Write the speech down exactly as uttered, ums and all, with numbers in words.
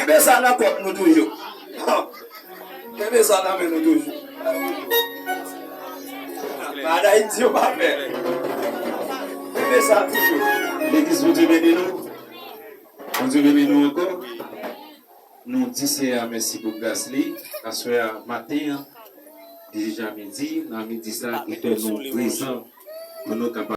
Kenbe sa nan kòk nou toujou. Kenbe sa nan men nou toujou. Bagay di yo pa fè. Kenbe sa toujou. Legliz, Bondye beni nou. Bondye beni nou ankò. Nou di Seyè a mèsi pou gras li. Aswè a maten an, deja midi, nan midi sa, li fè nou prezan pou nou kapab